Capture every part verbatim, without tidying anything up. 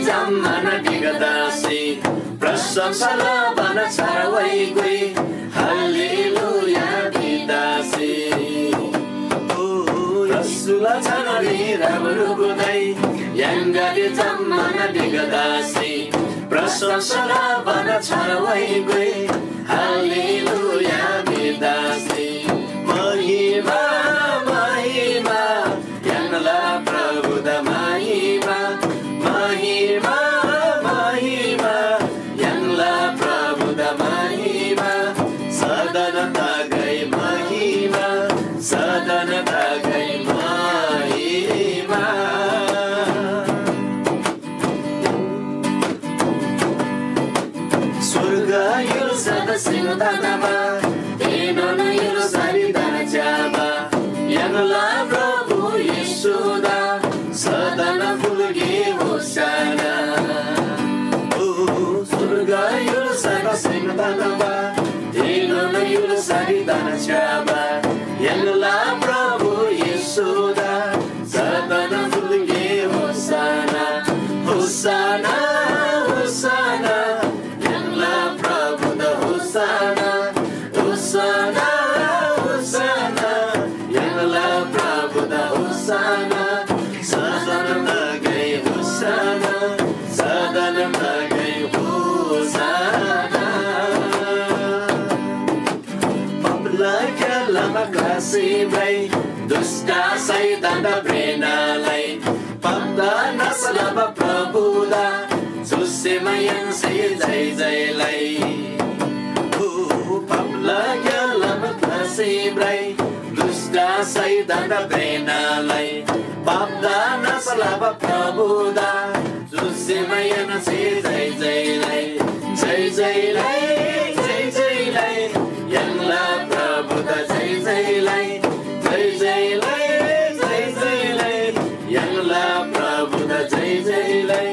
जम्‍मान ढिगदासे प्रशंसा लबान छार वइगोइ। हालेलुया भिदासे। ओ, प्रसुला छानरी रबरुबुदै यङ्गदे जम्‍मान ढिगदासे प्रशंसा लबान छार वइगोइ। हालेलुया भिदासे। महिमा, महिमा, य्‍हाङला प्रभुदा महिमा, महिमा, महिमा, य्‍हाङला प्रभुदा महिमा, सदन तगै महिमा, सदन तगै महिमा। स्‍वर्ग य्‍हुल्‍सादा सिङ तनबा, एनोन य्‍हुल्‍सारी धन्‍छ्‌याबा, य्‍हाङला प्रभु येशूदा सदन फुल्‍गे होशाना। ओ स्‍वर्ग य्‍हुल्‍सादा सिङ तनबा, एनोन य्‍हुल्‍सारी धन्‍छ्‌याबा, य्‍हाङला प्रभु येशूदा सदन फुल्‍गे होशाना, होशाना, होशाना, य्‍हाङला प्रभुदा होशाना, होशाना, होशाना, य्‍हाङला प्रभुदा होशाना, सदन तगै होशाना, सदन तगै होशाना। पापला ग्‍यालामा क्‍लासी भ्रइ, दुष्‍ट शैतानदा भ्रेना लइ। पापदा नाश लबा प्रभुदा, चुसेमा य्‍हाङसे जय जय लइ। ओ, पापला ग्‍यालामा क्‍लासी भ्रइ, दुष्‍ट शैतानदा भ्रेना लइ। पापदा नाश लबा प्रभुदा, चुसेमा य्‍हाङसे जय जय लइ, जय जय लइ, जय जय लइ, य्‍हाङला प्रभुदा जय जय लइ, जय जय लइ, जय जय लइ, य्‍हाङला प्रभुदा जय जय लइ,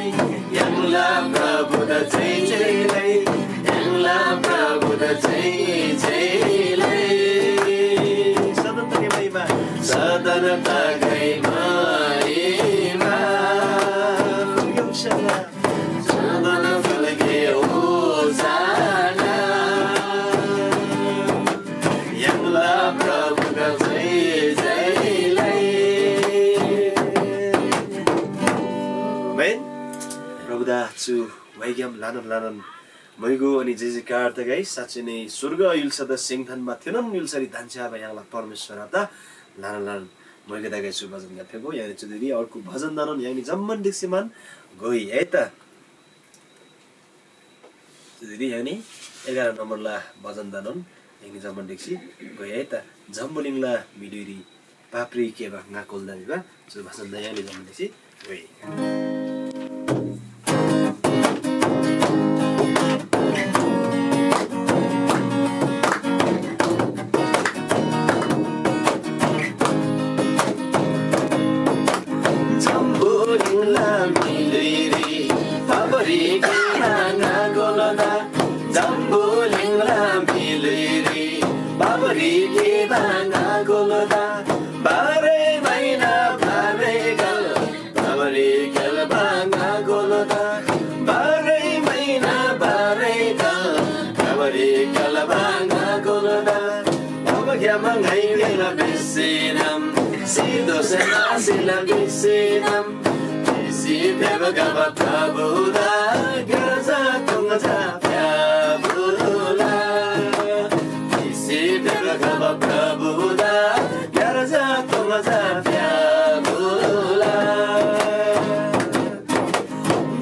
य्‍हाङला प्रभुदा जय जय लइ, य्‍हाङला प्रभुदा जय जय लइ। सदन तगै महिमा। सदन तगै महिमा। सदन फुल्‍गे होशाना। य्‍हाङला प्रभुदा जय जय लइ। आमेन। प्रभुदा चु वाइग्‍याम ल्‍हानान ल्‍हानान म्‍हाइगो अनि जय जयकार तगै। साँच्‍चै नै स्‍वर्ग य्‍हुल्‍सादा सेङ थान्‍बा थेनोन य्‍हुल्‍सारी धन्‍छ्‌याबा य्‍हाङला परमेश्‍वर आबादा ल्‍हानान ल्‍हानान म्‍हाइगो तगै। चु भजन ङ्‌याप्‍फेगो। य्‍हाङनी चुदिरी अर्को भजन दानोन य्‍हाङनी जम्‍मान ढिक्‍सी मान गोइ है त। चुदिरी य्‍हाङनी एघार नम्‍बरला भजन दानोन य्‍हाङनी जम्‍मान ढिक्‍सी गोइ है त। जम्‍बुलिङला म्‍हिदुइरी पापरी केबा ङा कोल्‍दा भिबा चु भजन दायनी जम्‍बुलिङसे वे। जम्‍बुलिङला म्‍हिदुइरी पापरी केबा ङा कोल्‍दा, जम्‍बुलिङला म्‍हिदुइरी पापरी केबा ङा कोल्‍दा, बाह्रै महिना बाह्रै कल, बाबरी क्‍याल्‍बा ङा गोलोदा, बाह्रै महिना बाह्रै कल, बाबरी क्‍याल्‍बा ङा गोलोदा, बाबा ग्‍याम ङाइ गेला भिसीनम, सिधोसे नासिला भिसीनम, भिसी फेबा गबा प्रभुदा, ग्‍यार्जा तुङ जा फ्‍याबुला। भिसी फेबा खबा प्रभुदा ग्‍यार्जा तोङजा फ्‍याबुला।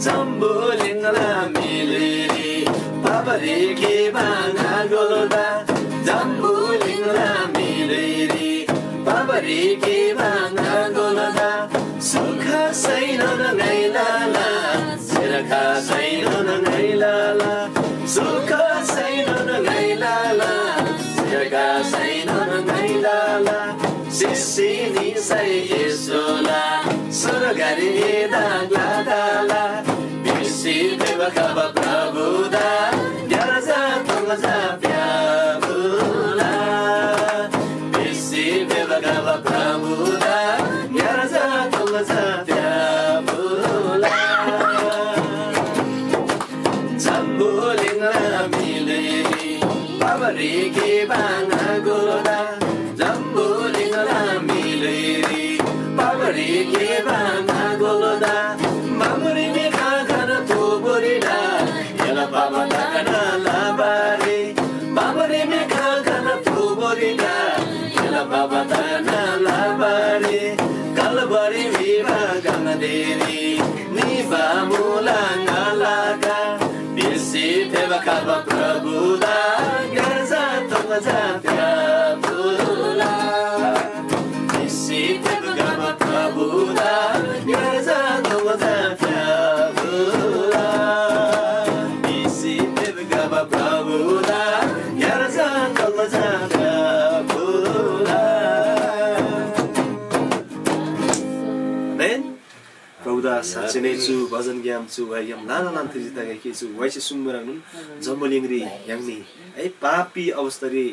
जम्‍बुलिङला म्‍हिदुइरी पापरी केबा ङा गोलोदा, जम्‍बुलिङला म्‍हिदुइरी पापरी केबा ङा गोलोदा, सुख सैनोन ङाइ लला, सिरका सैनोन ङाइ लला, सुख सैनोन ङाइ लला, सिरका सैनोन ङाइ लला। सिसी निसै येशूला, स्‍वर्गरी एदा ग्‍लादाला। भिसी फेबा खबा प्रभुदा, ग्‍यार्जा तोङजा फ्‍याबुला। भिसी फेबा खबा प्रभुदा, ग्‍यार्जा तोङजा फ्‍याबुला। प्रभुदा साँच्चै नै चु भजनग्‍याम चु वाइग्‍याम ल्‍हाना ल्‍हान थुर्जी तगै कि चु वाइसे सुङ्बा ह्रङ्नोन जम्‍बुलिङरी य्‍हाङनी है पापी अवस्थारी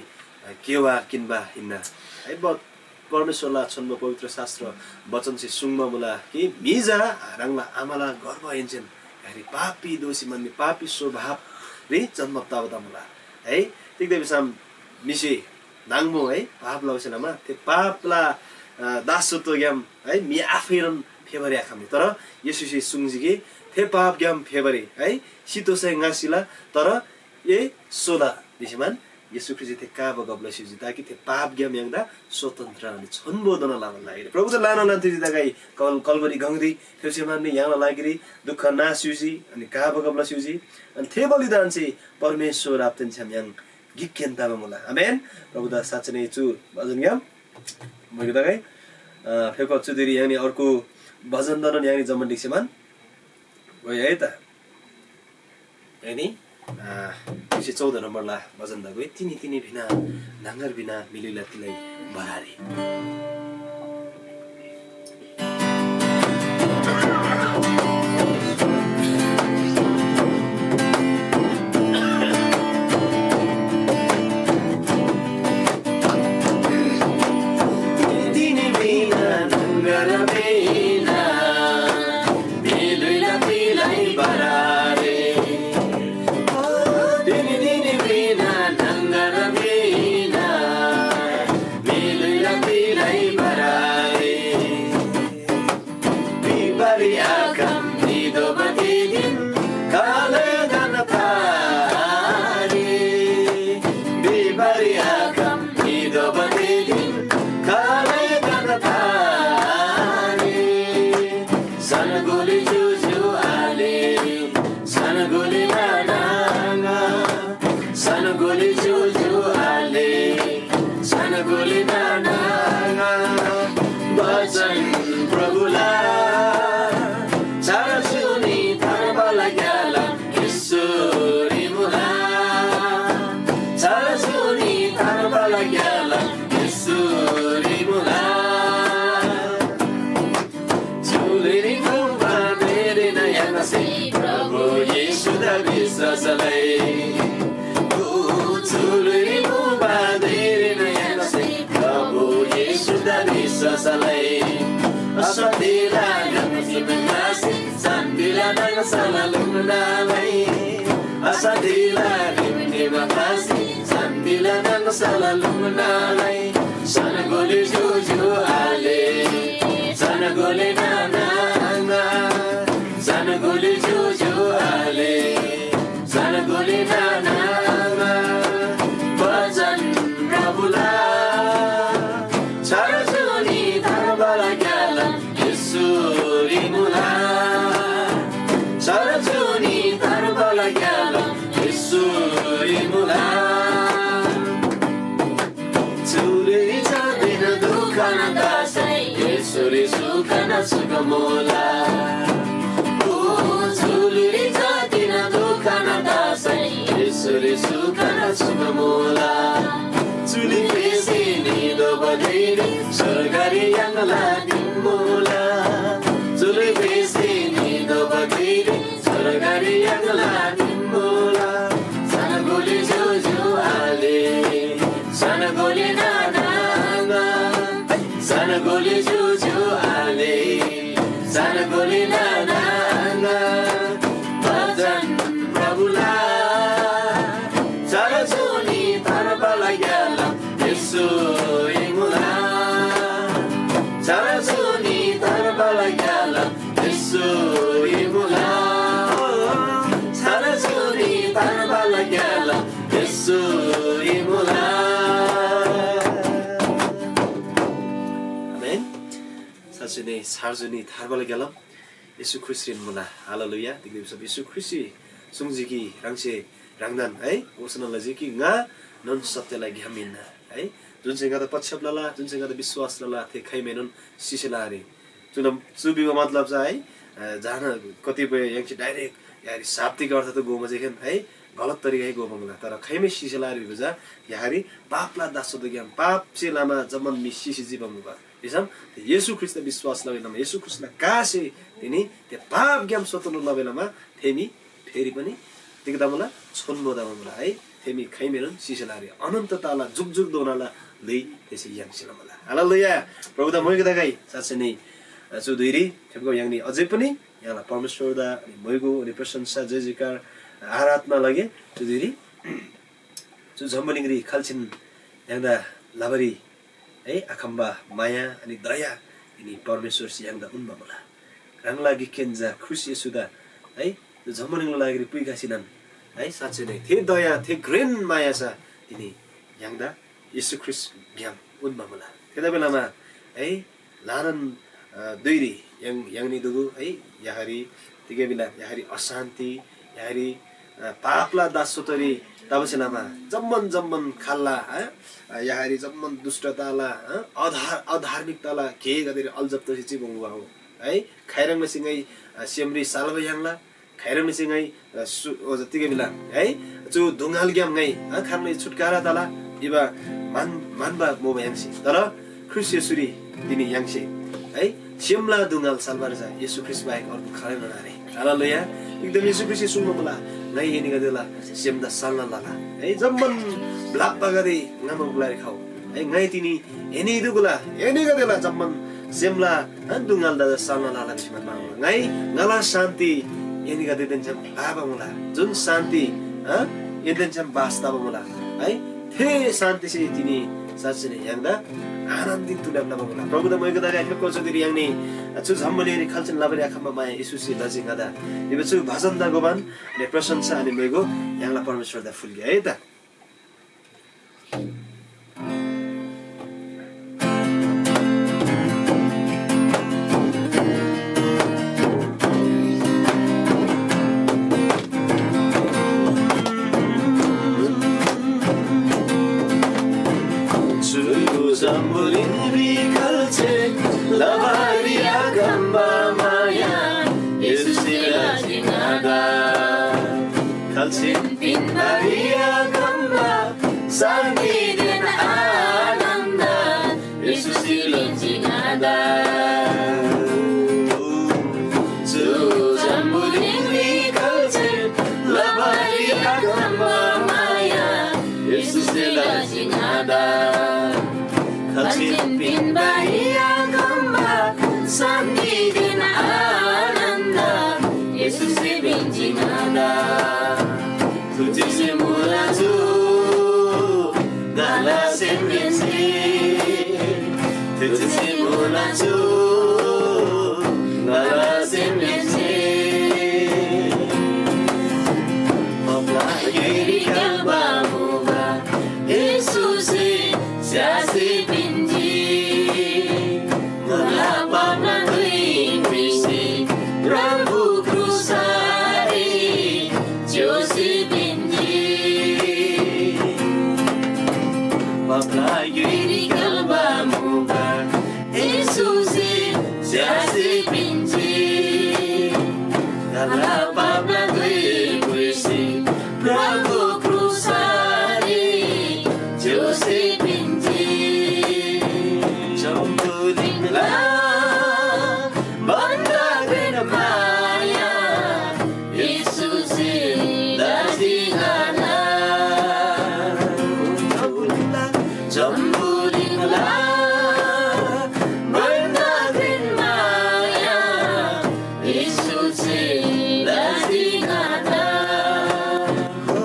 गेवा किन्‍बा हिन्‍ना। है ब-, परमेश्‍वरला छोन्‍बो पवित्र शास्त्र वचनसे सुङ्बा मुला कि म्‍हि चा ह्राङला आमाला गर्भहेन्‍सेन यारी पापी दोसी मान्‍ने पापी स्वभावरी जन्‍म तबा मुला। है तिग्‍दा भिसम म्‍हिसे नाङमो है पाप लबासे लमा थे पापला अ, दासत्वग्‍याम है म्‍हि आफैनोन फेबारी आखम्‍नी। तर येशूसे सुङ्जी कि थे पापग्‍याम फेबारी है सितोःसै ङासिला, तर ए सोला भिसीमान येशू ख्रीष्‍टसे थे का बगब लस्‍युजी, ताकि थे पापग्‍याम य्‍हाङदा स्वतन्त्र अनि छोन्‍बो दोना लबान लागिरी। प्रभुदा लाना लान थुजी तगै कल-, कलवरी गङरी थेसे मान्‍नी य्‍हाङला लागिरी दुःख नास्‍युजी अनि का बगब लस्‍युजी। अनि थे बलिदानसे परमेश्‍वर आबादेन छ्‌याम य्‍हाङ गिकगेन तबा मुला। आमेन। प्रभुदा साँच्चै नै चु भजनग्‍याम मुइगु तगै अ, फेको चुदिरी य्‍हाङनी अर्को भजनदानोन य्‍हाङनी जम्‍मान ढिक्‍सी मान। गो है त। य्‍हाङनी अ, दुई सय चौध नम्बरला भजन दा गो तिनी तिनी भिना न्‍हङगर भिना मिलुइला तिलै बरारी। सनगोली ज्‍योज्‍यो आले, सनगोली नाना आङा, सनगोली ज्‍योज्‍यो आले, सनगोली नाना आङा, बचन प्रभुला, चार जुनी थार्बाला ग्‍याला येशूरी मुला, चार जुनी थार्बाला ग्‍याला येशूरी मुला। चुलिरी मुबा धैरेन य्‍हाङसे प्रभु येशूदा विश्‍वास लइ। ओ चुलिरी मुबा धैरेन य्‍हाङसे प्रभु येशूदा विश्‍वास लइ। असतिला य्‍हाङसे ख्‍लासी शान्‍तिला नाङसला लुङ्ना लइ। असतिला रिमठिमा ख्‍लासी शान्‍तिला नाङसला लुङ्ना लइ। सनगोली ज्‍योज्‍यो आले, सनगोली नाना आङा, सनगोली ज्‍योज्‍यो आले, सनगोली नाना आङा, बचन प्रभुला, चार जुनी थार्बाला ग्‍याला येशूरी मुला, चार जुनी थार्बाला ग्‍याला येशूरी मुला। चुलिरी जातिना दुःखना दासै येशूरी सुखना सुख मुला। ओ चुलिरी जातिना दुःखना दासै येशूरी सुखना सुख मुला। चुली फेसी निदोबा धैरी स्वर्गरी य्‍हाङला दिमुला। चुली फेसी निदोबा धैरी स्वर्गरी य्‍हाङला दिमुला। सनगोली ज्‍योज्‍यो आले, सनगोली नाना आङा, सनगोली ज्‍योज्‍यो आले, सनगोली नाना आङा, बचन प्रभुला, चार जुनी थार्बाला ग्‍याला येशूरी मुला। चार जुनी थार्बाला ग्‍याला येशूरी मुला। चार जुनी थार्बाला ग्‍याला येशूरी मुला। आमेन। साँच्चै नै चार जुनी थार्बाला ग्‍याला येशू ख्रीष्‍टरीन मुला। हालेलुया। तिग्‍दा भिसम येशू ख्रीष्‍टसे सुङ्जी कि ह्राङसे ह्राङदान है घोषणा लजी कि ङा नन सत्यला ग्‍याम हिन्‍ना है। जुन चाहिँ ङादा पश्चाताप लला, जुन चाहिँ ङादा विश्‍वास लला, थे खाइमाएनोन सिसेला आरे। चुनम चु भिबा मतलब चा है, अ, जहाँ कतिपय य्‍हाङसे direct यारी शाब्दिक अर्थ त गोमा जेखेन है, गलत तरिका है गोमा मुला। तर खाइमै सिसेला आरे भिबा चा यारी पापला दासत्वग्‍याम पापसे लमा जम्‍मान म्‍हि सिसी जिबा मुबा। भिसम, येशू ख्रीष्‍टदा विश्‍वास लबा लमा, येशू ख्रीष्‍टला कासे तिनी ते पापग्‍याम स्वतन्त्र लबा लमा, थेमी फेरी पनि तिग तमुला, छोन्‍बो तमुला है। थेमी खैमेनोन सिसेलारी अनन्‍तताला जुगजुगधोनाला लै थेसे याङ्सेला मुला। हालेलुया। प्रभुदा मोइगदा गाई साँच्चै नै चु धुइरी थेमको याङ्नी अझै पनि यहाँला परमेश्‍वरदा अनि मोइगो अनि प्रशंसा, जय जयकार, आराधना लगे। चु धुइरी चु जम्‍बुलिङरी खाल्‍छिन य्‍हाङदा लबारी है, आखम्‍बा माया अनि दया तिनी परमेश्‍वरसे य्‍हाङदा उन्‍बा मुला। ह्राङला गिकखेन झा ख्रीष्‍ट येशूदा है, जम्‍बुलिङला लागिरी पुइखसीनन है, साँच्‍चै नै थे दया, थे घ्रेन माया चा तिनी य्‍हाङदा येशू ख्रीष्‍टग्‍याम उन्‍बा मुला। थेतबासेलमा है, ल्‍हानान, अ, धुइरी य्‍हाङ, य्‍हाङनी दुगु है, य्‍हाङरी तिगै बेला य्‍हाङरी अशान्ति, य्‍हाङरी, अ, पापला दासत्वरी तबासे लमा जम्‍मान जम्‍मान खाल्‍ला, अ, अ, य्‍हाङरी जम्‍मान दुष्‍टताला, अ, अधार-, अधार्मिकताला गेगदेरी अल्झब तसी चिबा मुबा हो है। खाइह्रङ् लसी ङाइ, अ, सेमरी साल्‍बा याङ्ला, खाइह्रङ् लसी ङाइ, अ, सु-, ओजा तिगै बेला है, चु दुङ्‌गालग्‍याम ङाइ, अ, खाह्रङ् लसी छुटकारा तला भिबा मान-, मान्‍बा मुबा य्‍हाङसे। तर ख्रीष्‍ट येशूरी तिनी य्‍हाङसे है, सेमला दुङ्‌गाल साल्‍बारी चा येशू ख्रीष्‍ट बाहेक अर्गु खालैनोन आरे। हालेलुया। एकदम येशू ख्रीष्‍टसे सुङ्बा मुला, ङाइ एनीगदेला सेमदा साल्‍ना लला है, जम्‍मान ब्‍लप्‍बागदे ङामा ग्‍लारी खउ है, ङाइ तिनी एनीदुगुला, एनीगदेला जम्‍मान सेमला, अ, दुङ्‌गालदा साल्‍ना लला भिसी म्‍हन्‍बा मुला। ङाइ ङाला शान्ति एनीगदेदेन छ्‌याम ख्‍लाबा मुला, जुन शान्ति, अ, एनीदेन छ्‌याम बास तबा मुला है, थे शान्तिसे तिनी साँच्‍चै नै य्‍हाङदा आनन्दित तुल्याब लबा मुला। प्रभुदा मोइगदा रे आख्‍याब कोचोदिरी य्‍हाङनी चु जम्‍बुलिङरी खाल्‍छिन लबारी आखम्‍बा माया येशूसे लजी ङादा। इबा चु भजनदा गोबान अनि प्रशंसा अनि मोइगो य्‍हाङला परमेश्‍वरदा फुल्‍गे है त। चु जम्‍बुलिङरी खाल्‍छे लबारी आखम्‍बा माया येशूसे लजी ङादा। खाल्‍छेन पिन्‍बारी आखम्‍बा शान्‍तिदेन आनन्‍द येशूसे लजी ङादा। चु जम्‍बुलिङरी खाल्‍छेन लबारी आखम्‍बा माया येशूसे लजी ङादा। खाल्‍छेन पिन्‍बारी आखम्‍बा शान्‍तिदेन आनन्‍द येशूसे पिन्‍जी ङादा। थुचिसे मुला चु ङाला सेमहेन्‍से, थुचिसे मुला चु ङाला सेमहेन्‍से। पापला गेरी ग्‍याल्‍बा मुबा येशूसे स्‍यासी पिन्‍जी। ङाला पापला धुइ म्रिसी प्रभु क्रुसरी च्‍योसी पिन्‍जी। पापला गेरी ग्‍याल्‍बा मुबा येशूसे स्‍यासी पिन्‍जी। ङाला पापला धुइ म्रिसी प्रभु क्रुसरी च्‍योसी पिन्‍जी। जम्‍बुलिङला भन्‍दा घ्रेन माया येशूसे लजी ङादा। जम्‍बुलिङला भन्‍दा घ्रेन माया येशूसे लजी ङादा। हो,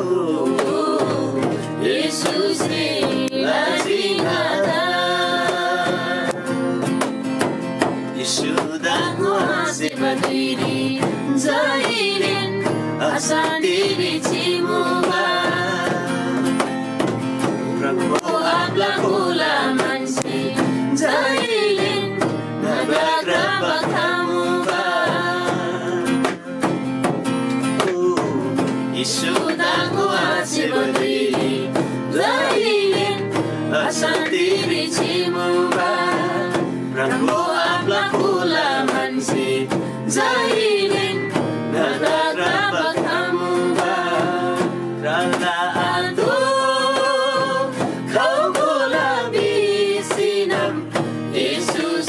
येशूसे लजी ङादा। येशूदा ङोआसेबा धुइरी जैलेन अशान्‍तिरी चिमुबा। प्रभु आबाला कोला म्‍हन्‍सी जैलेन ङादा क्राबा खमुबा। ओ, येशूदा ङोआसेबा धुइरी जैलेन अशान्‍तिरी चिमुबा। प्रभु आबाला कोला म्‍हन्‍सी जैलेन ङादा क्राबा खमुबा। ह्राङला आत्‍मा खमुला भिसीनम येशू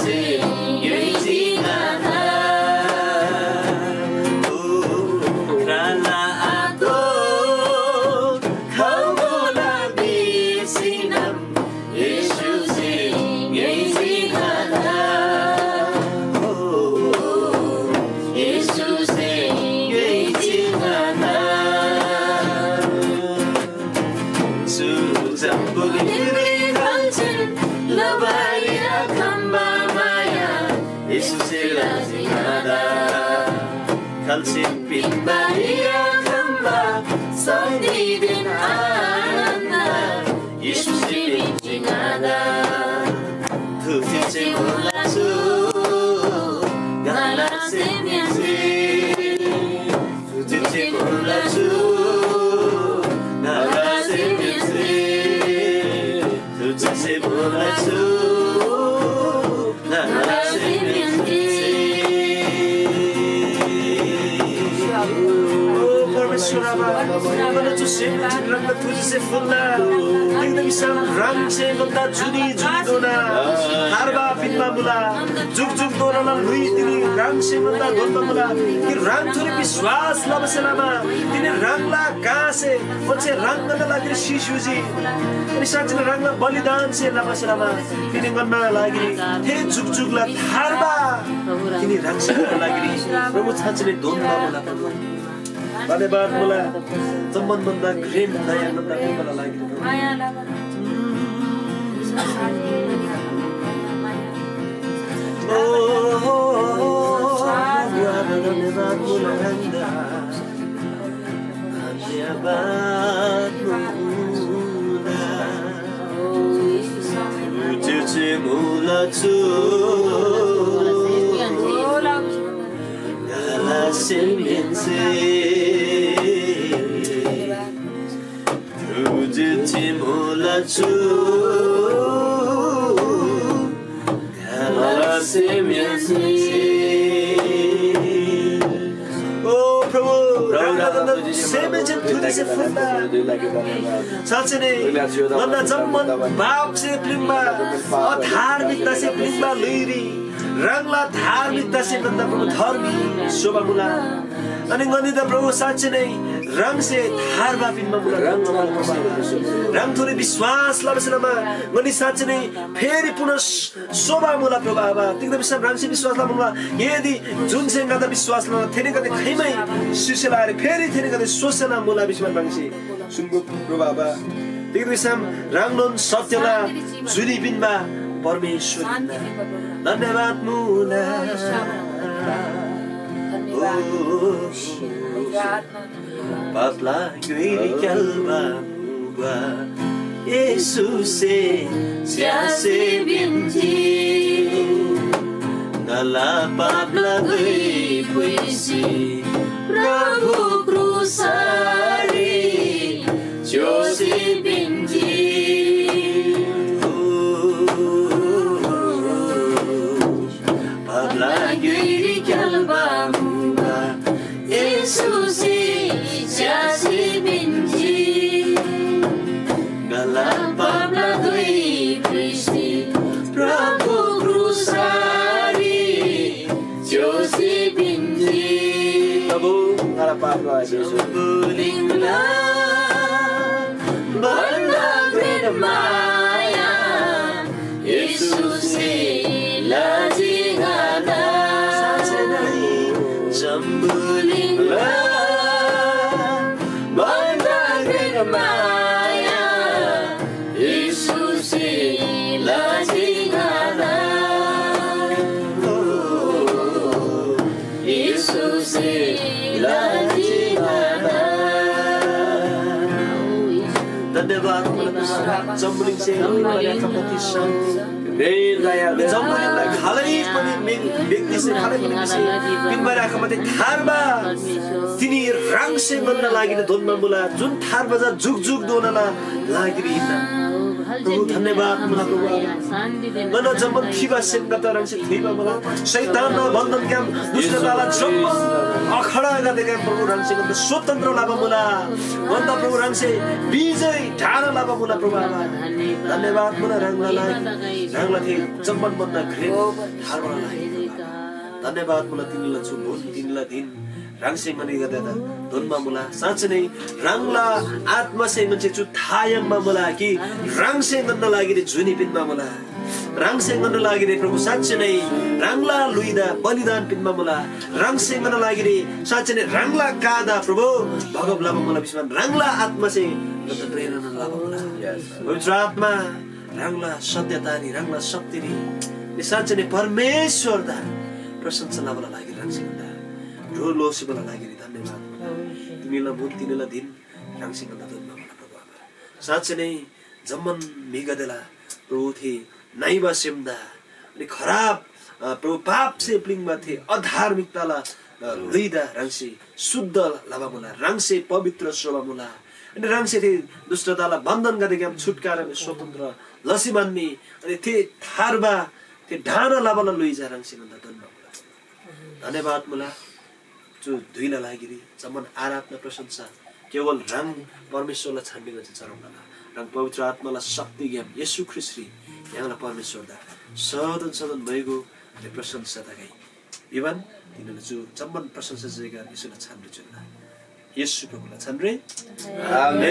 ङालसे पिन्‍बा या खम्‍बा सन्‍धिदेन आनन्‍द, येशूसे पिन्‍जी ङादा। थुजे चेमुला चु ङाला सेमहेन्‍से, थुजे चेमुला चु ङाला सेमहेन्‍से, थुजे चेमुला चु ओ परमेश्‍वर आबा, ङन्‍ना चु सेमहेन्‍से ह्राङदा थुजेसे फुल्‍ला। तिग्‍दा भिसम ह्राङसे ङन्‍दा जुनी जुनीधोना थार्बा पिन्‍बा मुला। जुकजुकधोनाला ल्‍हुइ तिनी ह्राङसे ङन्‍दा दोन्‍बा मुला। कि ह्राङथोरी विश्‍वास लबासे लमा तिनी ह्राङला कासे ओच्‍छे ह्राङ ङन्‍ना लागिरी सिस्‍युजी। अनि साँच्‍चीन ह्राङला बलिदानसे लबासे लमा तिनी ङन्‍ना लागिरी थे जुकजुकला थार्बा तिनी ह्राङसे ङन्‍ना लागिरी प्रभु साँच्‍चीनै दोन्‍बा मुला प्रभु। धन्‍यवाद मुला। जम्‍मान भन्‍दा घ्रेन दया ङन्‍दा पिन्‍बाला लागिरी प्रभु। ओ, धन्‍यवाद मुला ह्राङदा। धन्‍यवाद मुला। तुझे मुला चु। ङाला सेमहेन्‍से। तुझे मुला चु। ङाला सेमहेन्‍से। ओ प्रभु, ह्राङदा सेमहेन्‍से थुजेसे फुल्‍ला। साँच्‍चै नै ङन्‍ना जम्‍मान पापसे प्‍लिङ्बा, अधार्मिकतासे प्‍लिङ्बा ल्‍हुइरी ह्राङला धार्मिकतासे ङन्‍दा प्रभु धर्मी स्‍होबा मुला। अनि ङनीदा प्रभु साँच्‍चै नै ह्राङसे थार्बा पिन्‍बा मुला। ह्राङथोरी विश्‍वास लबासे लमा ङनी साँच्‍चै नै फेरि पुनः सोबा मुला प्रभु आबा। तिग्‍दा भिसम ह्राङसे विश्‍वास लबा मुला। यदि जुनसे ङादा विश्‍वास लला, थेनीगदे खाइमै सिसेला आरे, फेरि थेनीगदे सोसेला मुला भिसी ह्राङसे सुङ्बु प्रभु आबा। तिग्‍दा भिसम ह्राङनोन सत्यला जुनी पिन्‍बा परमेश्‍वर हिन्‍ना। धन्‍यवाद मुला। पापला ग्‍योइरी क्‍याल्‍बा मुबा येशूसे च्‍यासे बिन्‍जी। ङाला पापला धुइ पुइसी प्रभु क्रुसरी च्‍योसी बिन्‍जी। पापला ग्‍योइरी क्‍याल्‍बा मुबा येशूसे च्‍यासी पिन्‍जी। ङाला पापला धुइ पुइसी प्रभु क्रुसरी च्‍योसी पिन्‍जी। प्रभु, ङाला पापला धुइ पुइसी। जम्‍बुलिङला भन्‍दा घ्रेन माया येशूसे लजी ङादा। जम्‍बुलिङला भन्‍दा घ्रेन माया येशूसे लजी ङादा। ओ, येशूसे लजी ङादा। धन्यवाद, जम्‍बुलिङसे जम्‍बुलिङलाई खालि पनि म्‍हि-, व्यक्तिसे खालि पनि म्‍हिसे पिन्‍बारी आखम्‍बारी थार्बा तिनी ह्राङसे ङन्‍ना लागिरी दोन्‍बा मुला, जुन थार्बा चा जुकजुकधोनाला लागिरी हिन्‍ना। प्रभु, धन्यवाद मुला, प्रभु आबा। ङन्‍ना जम्‍मान थिबा सेमगदे ह्राङसे थुइबा मुला। शैतानना बन्‍धनग्‍याम, दुष्‍टताला जम्‍मान अखडागदेग्‍याम प्रभु ह्राङसे ङन्‍दा स्वतन्त्र लबा मुला। ङन्‍दा प्रभु ह्राङसे विजय ढाला लबा मुला प्रभु आबा। धन्यवाद मुला ह्राङला लागि, ह्राङला थे जम्‍मान भन्‍दा घ्रेन थार्बाला लागि। धन्यवाद मुला तिनीला चु भोलि तिनीला दिन ह्राङसे ङनीगदेदा दोन्‍बा मुला। साँच्‍चै नै ह्राङला आत्‍मासे ङन्‍से चु था याङ्बा मुला कि ह्राङसे ङन्‍ना लागिरी जुनी पिन्‍बा मुला। ह्राङसे ङन्‍ना लागिरी प्रभु साँच्‍चै नै ह्राङला ल्‍हुइदा बलिदान पिन्‍बा मुला। ह्राङसे ङन्‍ना लागिरी साँच्‍चै नै ह्राङला कादा प्रभु भगब लबा मुला भिसम ह्राङला आत्‍मासे ङन्‍दा प्रेरणा लबा मुला। पवित्र आत्‍मा ह्राङला सत्यतारी, ह्राङला शक्तिरी, ए साँच्‍चै नै परमेश्‍वरदा प्रशंसा लबाला लागि ह्राङसे ङन्‍दा ह्रो लोसेबला लागिरी धन्यवाद। तिनीला मुल तिनीला दिन ह्राङसे ङन्‍दा दोन्‍बा मुला प्रभु आबा। साँच्‍चै नै जम्‍मान म्‍हिगदेला प्रभु थे नइबा सेमदा अनि खराब, अ, प्रभु पापसे प्‍लिङ्बा थे अधार्मिकताला, अ, ल्‍हुइदा ह्राङसे शुद्ध लबा मुला, ह्राङसे पवित्र स्‍होबा मुला। अनि ह्राङसे थे दुष्टताला बन्धनगदेग्‍याम छुटकारा अनि स्वतन्त्र लसी मान्‍नी। अनि थे थार्बा थे ढाना लबाला ल्‍हुइ चा ह्राङसे ङन्‍दा दोन्‍बा मुला। धन्यवाद मुला। चु धुइला लागिरी जम्‍मान आराधना प्रशंसा केवल ह्राङ परमेश्‍वरला छानरीमा चाहिँ चढाउन लला। ह्राङ पवित्र आत्‍माला शक्तिग्‍याम येशू ख्रीष्‍टरी य्‍हाङला परमेश्‍वरदा सदन सदन भइगो रे प्रशंसा तगै। भिबान तिनीले चु जम्‍मान प्रशंसा जयगान येशूला छानरी चुन्‍ना। येशू प्रभुला छानरी। आमेन।